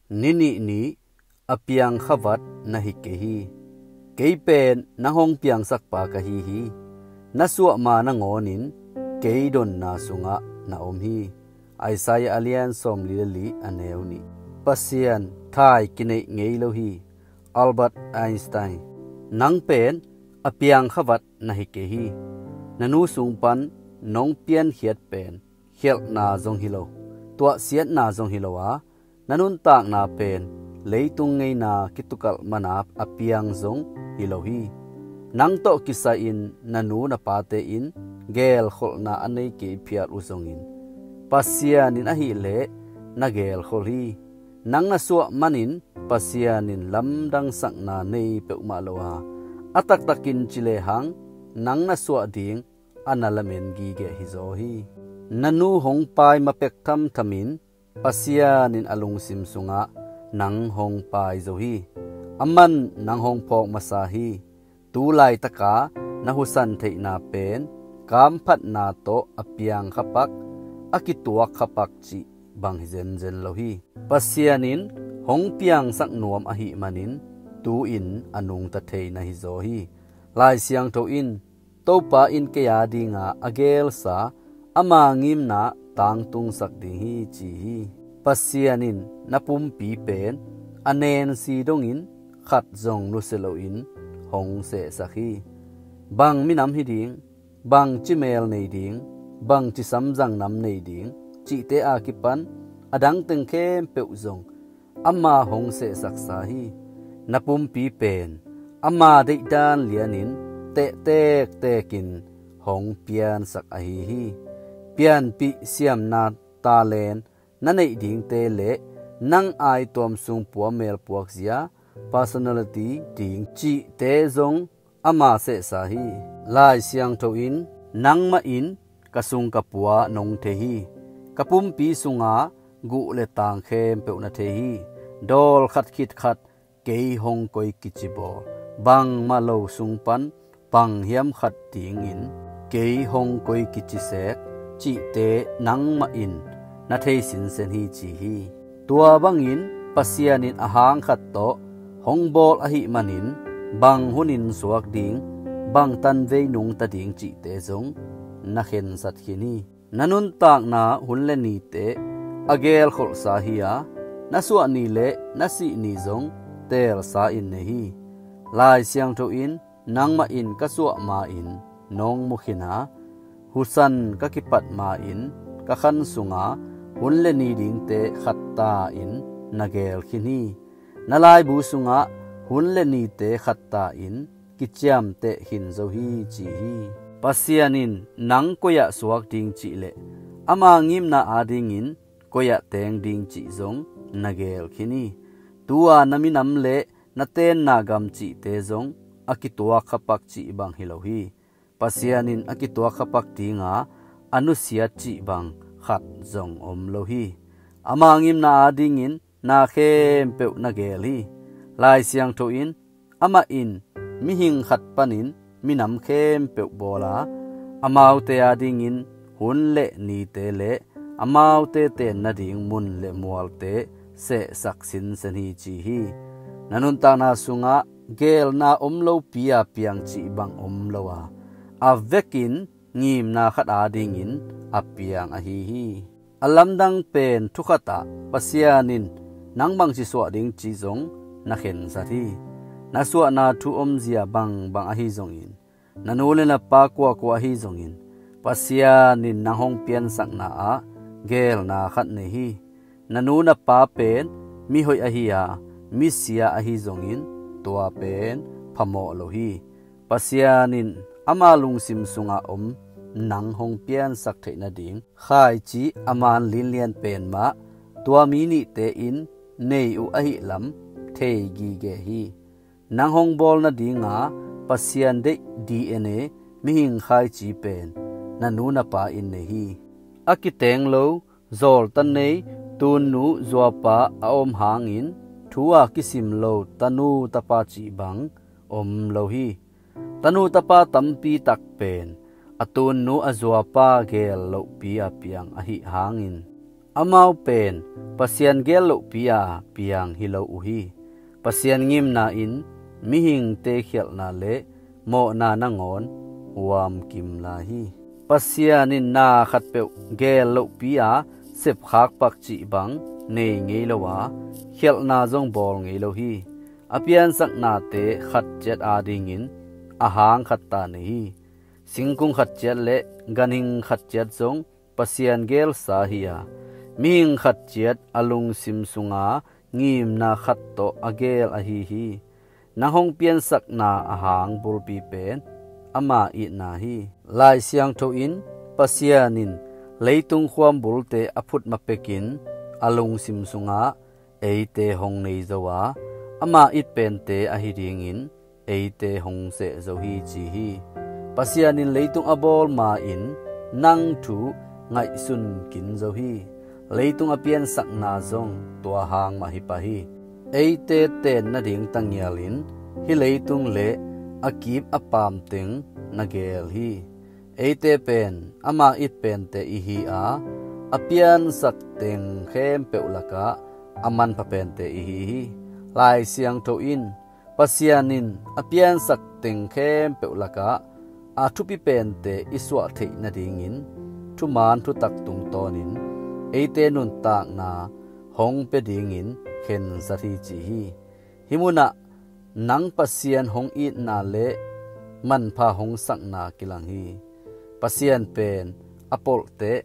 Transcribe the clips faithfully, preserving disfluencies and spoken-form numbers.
Ni nih ni a piang khavat na hi kei hi. Kei pen nang hong piangsakpa ka hi hi. Na suah ma nangawnin kei donna sungah na om hi. Isaiah a lian sawmli le li a neu nih. Pasian thai kineih ngei lo hi. Albert Einstein. Nang pen a piang khavat na hi kei hi. Na nu sung pan nong piankhiat pen khialhna zong hi lo, tuahsiatna zong hi lo a, na nuntakna pen leitung ngeina kitukalh mana a piang zong hi lo hi. Nang tawh kisai-in na nu na pate in geelkholhna a nei kei phial uh zongin, Pasian in ahileh na geelkholh hi. Nang na suah manin Pasian in lamdangsakna nei peuhmah lo a, a taktakin ci lehang nang na suah ding a na lamen gige hizaw hi. Na nu hong pai ma pek thamthamin Pasian in a lungsim sungah nang hong pai zo hi. Aman nang hong phawk masa hi. Tu laitaka na husan theihna pen kamphatna tawh a piang khapak, a kituak khapak cih bang hi zenzen lo hi. Pasian in hong piangsak nuam ahih manin tu-in a nungta thei na hizaw hi. Lai Siangtho in Topa in kei a dinga a geelsa ama ngimna tangtungsak ding hi ci hi. Pasian in na pumpi pen a nensi dongin khat zong nusia loin hong sehsak hi. Bang minam hi ding, bang ci mel nei ding, bang ci samzang nam nei ding cihte a kipan a dang teng khempeuh zong ama hong sehsaksa hi. Na pumpi pen ama deihdan lianin tehtektekin hong piansak ahi hi. Pianpih siamna talent na neih dingte le nang aituam sung pua melpuakzia, personality ding cihte zong ama sehsa hi. Lai Siangtho in nangmah in ka sung ka pua nong thei hi. Ka pumpi sunga guh le tang khempeuh na thei hi. Dawl khat khit khat kei hong koi kici bawl, bangmah lo sung pan bang hiam khat dingin kei hong koi kici sek cihte nangmah in na thei sinsen hi ci hi. Tua bangin Pasian in a hang khat tawh hong bawl ahih manin bang hunin suak ding, bang tanvei nungta ding cihte zong na khensat khin hi. Na nuntakna hun le nite a geelkholhsa hi a, na suah ni le na sih ni zong teelsa in nei hi. Lai Siangtho in nangmah in ka suah ma-in nong mukhin a, husan ka kipat ma-in ka khan sunga hun le ni dingte khatta in na geel khin hi. Na laibu sungah hun le nite khatta in kiciamteh khin zo hi ci hi. Pasian in nang koi-ah suak ding cih le ama ngimna adingin koi-ah teng ding cih zong na geel khin hi. Tu-a na minam le na tenna gam cihte zong a kituak khapak cih bang hi lo hi. Pasian in a kituak khapak dinga a nusiat cih bang khat zong om lo hi. Ama ngimna adingin na khempeuh na geel hi. Lai Siangtho in amah in mihing khat panin minam khempeuh bawl a, amaute adingin hun le nite le amaute ten nading mun le mualte sehsak sinsen hi ci hi. Na nuntakna sungah geelna om lopi a piang cih bang om lo a, a vekin ngimna khat adingin a piang ahi hi. A lamdang pen thu khatah Pasian in nang bangci suah ding cih zong na khensat hi. Na suahna thu omzia bangbang ahi zongin, na nu le na pa kuakua ahi zongin, Pasian in nang hong piansakna ah geelna khat nei hi. Na nu na pa pen mihoih ahi a, misia ahi zongin tua pen phamawh lo hi. Pasian in ama lungsim sungah om nang hong piansak theih nading khaici a man linlian pen mah tua mi nihte in nei uh ahih lam thei gige hi. Nang hong bawl nadinga Pasian deih D N A mihing khaici pen na nu na pa in nei hi. A kiteng lo zawlta nei tunnu zuapa a om hangin thu a kisim lo tanu tapa cih bang om lo hi. Tanu tapa tampi tak pen a tunnu a zuapa geel lohpi a piang ahih hangin Amau pen Pasian geel lohpi-a piang hi lo uh hi. Pasian ngimna in mihingte khialhna le mawhna nangawn huamkim lai hi. Pasian in na khatpeuh geel lohpi-a sepkhak pak cih bang nei ngei lo a, khialhna zong bawl ngei lo hi. A piansaknate khat ciat adingin a hang khat ta nei hi. Singkung khat ciat le ganhing khat ciat zong Pasian geelsa hi a, mihing khat ciat a lungsim sunga ngimna khat tawh a geel ahi hi. Nang hong piansakna a hang bulpi pen ama itna hi. Lai Siangtho in Pasian in leitung khuambulte a phut ma pekin a lungsim sungah eite hong nei zo a, ama it pente ahi dingin eite hong seh zo hi ci hi. Pasian in leitung a bawl ma-in nang thu ngaihsun kin zo hi. Leitung a piansakna zong tua hang mah hi pah hi. Eite ten nading tangialin hih leitung le a kip a paam teng na geel hi. Eite pen ama it pente i hi a, a piansak teng khempeuh lakah a manpha pente i hi hi. Lai Siangtho in Pasian in a piansak teng khempeuh lakah a thupi pente i suah theih nadingin thuman thutak tungtawnin eite nuntakna hong pia dingin khensat hi ci hi. Hih munah nang Pasian hong itna le manpha hong sakna kilang hi. Pasian pen a polhteh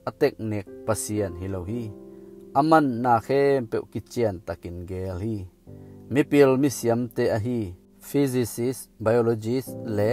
a teknek Pasian hi lo hi. A manna khempeuh kiciantakin geel hi. Mipil misiamte ahi physicist, biologist le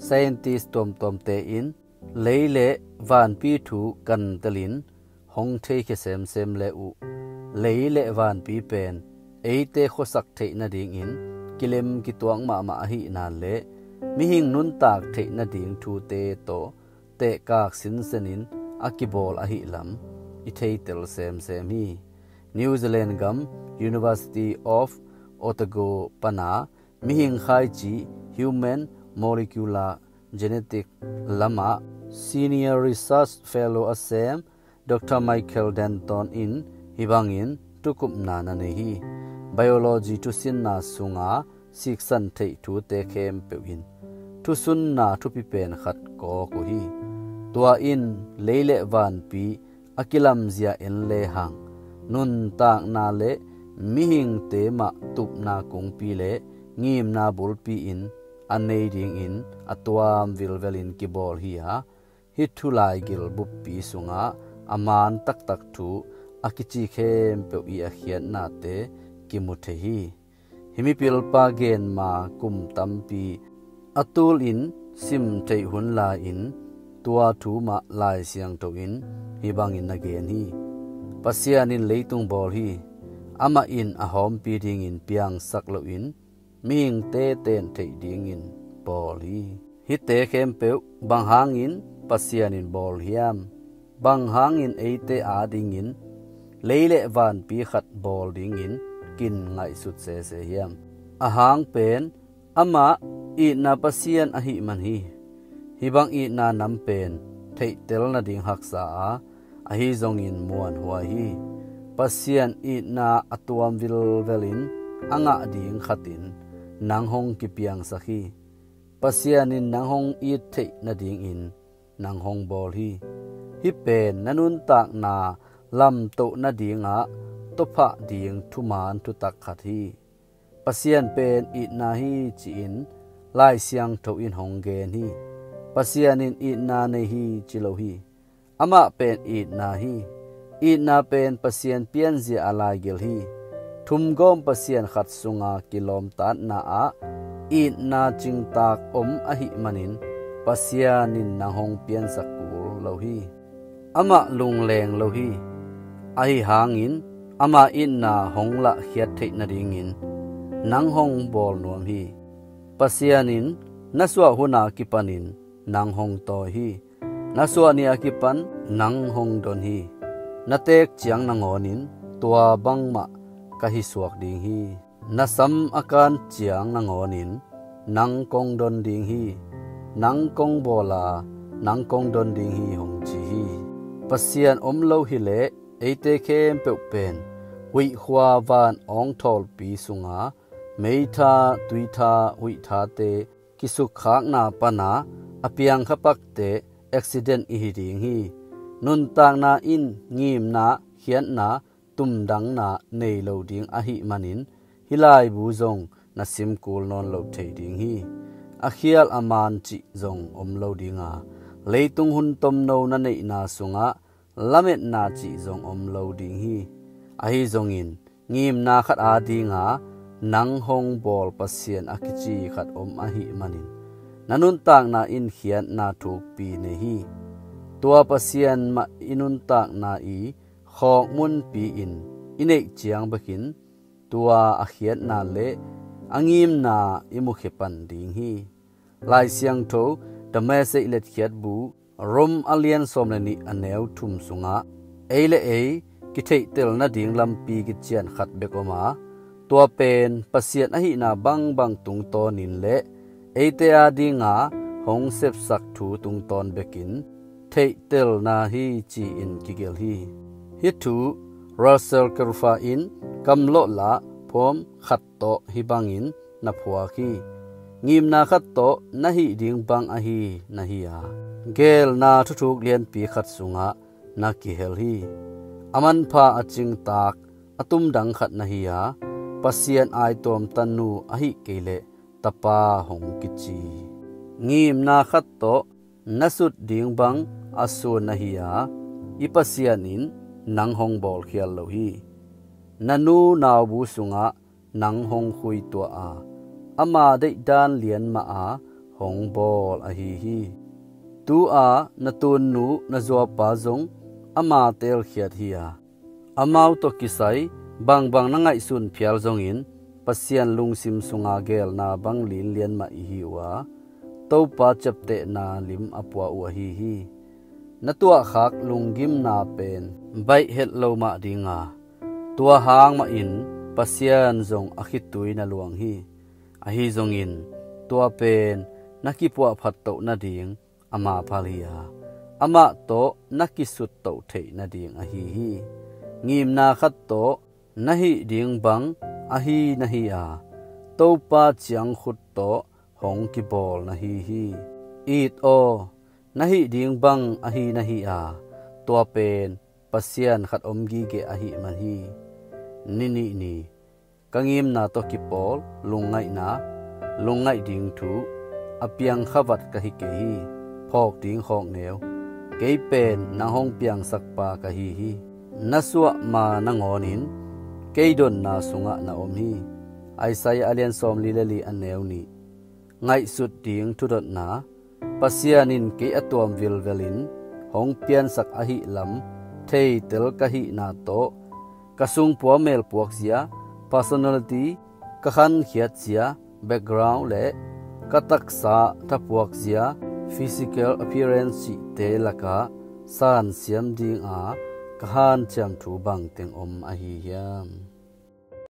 scientist tuamtuamte in lei le vanpi thu kantelin hong theikhia semsem le uh, lei le vanpi pen eite khuasak theih nadingin kilem kituak mahmah ahihna le mihing nuntak theih nading thute tawh tehkak sinsenin a kibawl ahihlam i theitel semsem hi. New Zealand gam University of Otago pana mihing khaici, Human Molecular Genetic, lamah Senior Research Fellow a sem Doctor Michael Denton in hih bangin thukupna na nei hi. Biology thusinna sunga siksan theih thute khempeuh in thusunna thupi pen khat kawk uh hi. Tua in lei le vanpi a kilamzia en lehang nuntakna le mihingte mah tupna kungpi le ngimna bulpi in a nei dingin a tuam vilvelin kibawl hi a, hih thu laigil buppi sungah a maan taktak thu a kici khempeuh i a khiatnate kimu thei hi. Hih mipilpa genma kum tampi a tulin sim theih hun lai-in tua thu mah Lai Siangtho in hih bangin na gen hi. Pasian in leitung bawl hi. Amah in a hawmpi dingin piangsak loin mihingte ten theih dingin bawl hi. Hihte khempeuh bang hangin Pasian in bawl hiam? Bang hangin eite adingin lei le vanpi khat bawl dingin kin ngaihsut sese hiam? A hang pen amah itna Pasian ahih man hi. Hih bang itna nam pen theihtel nading haksa a, ahi zongin muanhuai hi. Pasian itna a tuam vilvelin a ngah ding khatin nang hong kipiangsak hi. Pasian in nang hong it theih nadingin nang hong bawl hi. Hih pen na nuntakna lamtoh nadingah tawphah ding thuman thutak khat hi. Pasian pen itna hi ci-in Lai Siangtho in hong gen hi. Pasian in itna nei hi ci lo hi. Amah pen itna hi. Itna pen Pasian pianzia a laigil hi. Thumgawm Pasian khat sunga kilawmtatna ah itna cingtak om ahih manin Pasian in nang hong piansak kul lo hi. Amah lungleng lo hi. Ahi hangin ama itna hong lahkhiat theih nadingin nang hong bawl nuam hi. Pasian in na suah huna kipanin nang hong tawi hi. Na suah ni a kipan nang hong don hi. Na teek ciang nangawnin tua bangmah ka hisuak ding hi. Na sam a kan ciang nangawnin nang kong don ding hi. Nang kong bawl a nang kong don ding hi hong ci hi. Pasian om lo hileh eite khempeuh pen huih khua van awngthawlpi sunga meitha, tuitha, huihthate kisukkhakna pana a piangkhapakte accident i hi ding hi. Nuntakna in ngimna, khiatna, tumdangna nei lo ding ahih manin hih laibu zong na simkul nawn lo thei ding hi. A khial a man cih zong om lo dinga, leitung hun tomno na neihna sungah lametna cih zong om lo ding hi. Ahi zongin ngimna khat adinga nang hong bawl Pasian a kici khat om ahih manin na nuntakna in khiatna thukpi nei hi. Tua Pasian mah i nuntakna i khawkmunpi in i neih ciang bekin tua a khiatna le a ngimna i mukhia pan ding hi. Lai Siangtho The Message letkhiatbu Rom a lian sawm le nih a neu thum sungah ei le ei kitheihtel nading lampi kician khat bek om a, tua pen Pasian ahihna bangbang tungtawnin le eite adinga hong sepsak thu tungtawn bekin theihtelna hi ci-in kigelh hi. Hih thu Russell Caruana in kamlawh lah poem khat tawh hih bangin na phuak hi. Ngimna khat tawh na hih ding bang ahi na hi a, geelna thuthuk lianpi khat sungah na kihel hi. A manpha a cingtak a tumdang khat na hi a, Pasian aituam tanu ahih kei leh tapa hong kici. Ngimna khat tawh na sut ding bang a suan na hi a, i Pasian in nang hong bawlkhial lo hi. Na nu naubu sungah nang hong khuituah a, ama deihdan lian mah a hong bawl ahi hi. Tu-a na tunnu na zuapa zong ama teelkhiat hi a, amau tawh kisai bangbang na ngaihsun phial zongin Pasian lungsim sunga geelna bang linlian mah i hi uh a, Topa ciaptehna lim a pua uh ahi hi. Na tuahkhak lunggimna pen baih het lo mah dinga, tua hang mahin Pasian zong a khitui na luang hi. Ahi zongin tua pen na kipuahphat toh nading ama phal hi a, amah tawh na kisut toh theih nading ahi hi. Ngimna khat tawh na hih ding bang ahi na hi a, Topa ciangkhut tawh hong kibawl na hi hi. It aw, na hih ding bang ahi na hi a, tua pen Pasian khat om gige ahih man hi. Ni nih ni, ka ngimna tawh kipawl lungngaihna, lungngaih ding thu a piang khavat ka hi kei hi. Phawk ding khawkneu, kei pen nang hong piangsakpa ka hi hi. Na suah ma nangawnin kei donna sungah na om hi. Isaiah a lian sawmli le li a neu nih. Ngaihsut ding thudotna, Pasian in kei a tuam vilvelin hong piansak ahih lam theitel ka hihna tawh ka sungpua melpuakzia, personality, ka khankhiatzia, background, le ka taksa thapuakzia, physical appearance cihte lakah sansiam dinga ka hanciam thu bangteng om ahi hiam?